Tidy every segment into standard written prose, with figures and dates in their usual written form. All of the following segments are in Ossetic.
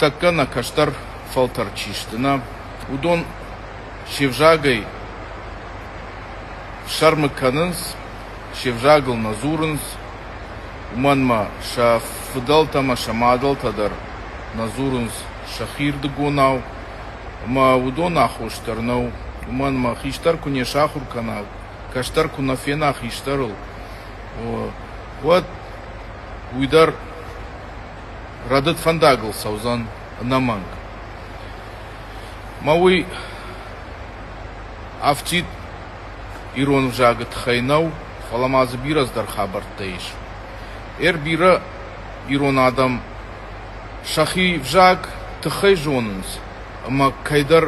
Ныртӕккӕ нӕ кӕстӕр фӕлтӕр чи сты, нӕ, уыдон се взагӕй фсӕрмы кӕнынц, се взагыл нӕ дзурынц, уымӕн ма сӕ фыдӕлтӕ ӕмӕ сӕ мадӕлтӕ дӕр нӕ дзурынц сӕхирдыгонау, ӕмӕ уыдон аххос дӕр нӕу, уымӕн ӕмӕ хистӕр куы не сахуыр кӕна, кӕстӕр куы нӕ фена хистӕрыл, уӕд уый дӕр рӕдыд фӕндагыл цӕудзӕн ӕнӕмӕнг. Мӕ уый афтид ирон ӕвзагы тыххӕй нӕу, фӕлӕ ма дзы бирӕ цыдӕр хабӕрттӕ ис. Эр бирӕ ирон адӕм сӕхи взаг тыххӕй зонынц ӕмӕ кӕйдӕр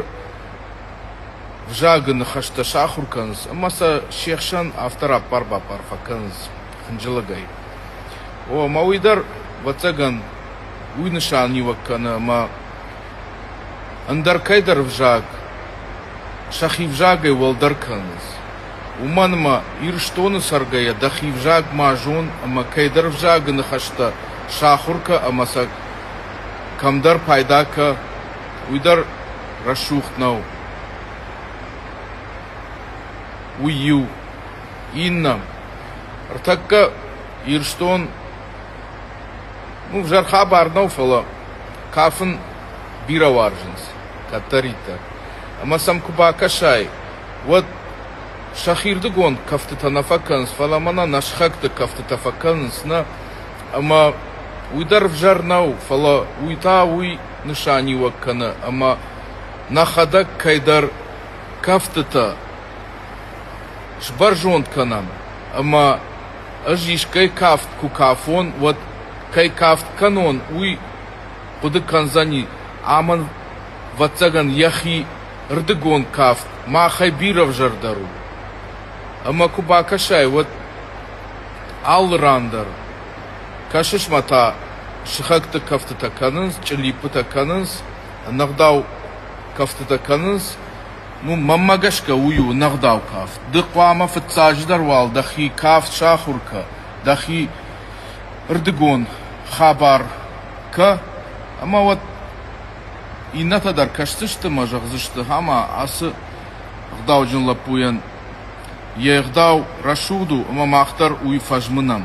взагы ныхӕстӕ сахуыр кӕнынц ӕмӕ сӕ се хсӕн афтӕ раппар-баппар фӕкӕнынц хынджылӕгӕй. О, ӕмӕ уый дӕр, ӕвӕццӕгӕн, уый нысаниуӕг кӕны ӕмӕ ӕндӕр кӕйдӕр ӕвзаг сӕхи взагӕй уӕлдӕр кӕнынц. Уымӕн ӕмӕ Ирыстоны цӕргӕйӕ дӕхи взаг ма зон ӕмӕ кӕйдӕр взагы ныхӕстӕ сахуыр кӕ ӕмӕ сӕ кӕмдӕр пайда кӕ, уый дӕр рӕсугъд нӕу. Уый иу. Иннӕ. Ӕртӕккӕ Ирыстон, ну, ӕвзӕр хабар нӕу, фӕлӕ кафын бирӕ уарзынц кӕддӕриддӕр. Ӕмӕ сӕм куы бакӕсай, уӕд сӕхирдыгон кӕфтытӕ нӕ фӕкӕнынц, фӕлӕ мӕнӕ нӕ сыхӕгты кӕфтытӕ фӕкӕнынц, нӕ? Ӕмӕ уый дӕр ӕвзӕр нӕу, фӕлӕ уый та уый нысаниуӕг кӕны, ӕмӕ нӕхӕдӕг кӕйдӕр кӕфтытӕ сбӕрзонд кӕнӕм, ӕмӕ ӕз искӕй кафт куы кафон, уӕд кӕй кафт кӕнон, уый хъуыды кӕндзӕни, амӕн, ӕвӕццӕгӕн, йӕхи рдыгон кафт махӕй бирӕ ӕвзӕрдӕр у. Ӕмӕ куы бакӕсай, уӕд алы ран дӕр кӕсыс мӕ та сыхӕгты кӕфтытӕ кӕнынц, чъыллиппытӕ кӕнынц, ӕнӕгъдау кӕфтытӕ кӕнынц. Ну, мӕнмӕ гӕсгӕ уый у ӕнӕгъдау кафт. Ды хъуамӕ фыццаджыдӕр уал дӕхи кафт сахуыр кӕ, дӕхи рдыгон хабар кӕ, ӕмӕ уӕд иннӕтӕ дӕр кӕсдзысты ӕмӕ зӕгъдзысты, ӕмӕ ацы ӕгъдауджын лӕппуйӕн йе гъдау рӕсугъд у ӕмӕ мах дӕр уый фӕзмынӕм.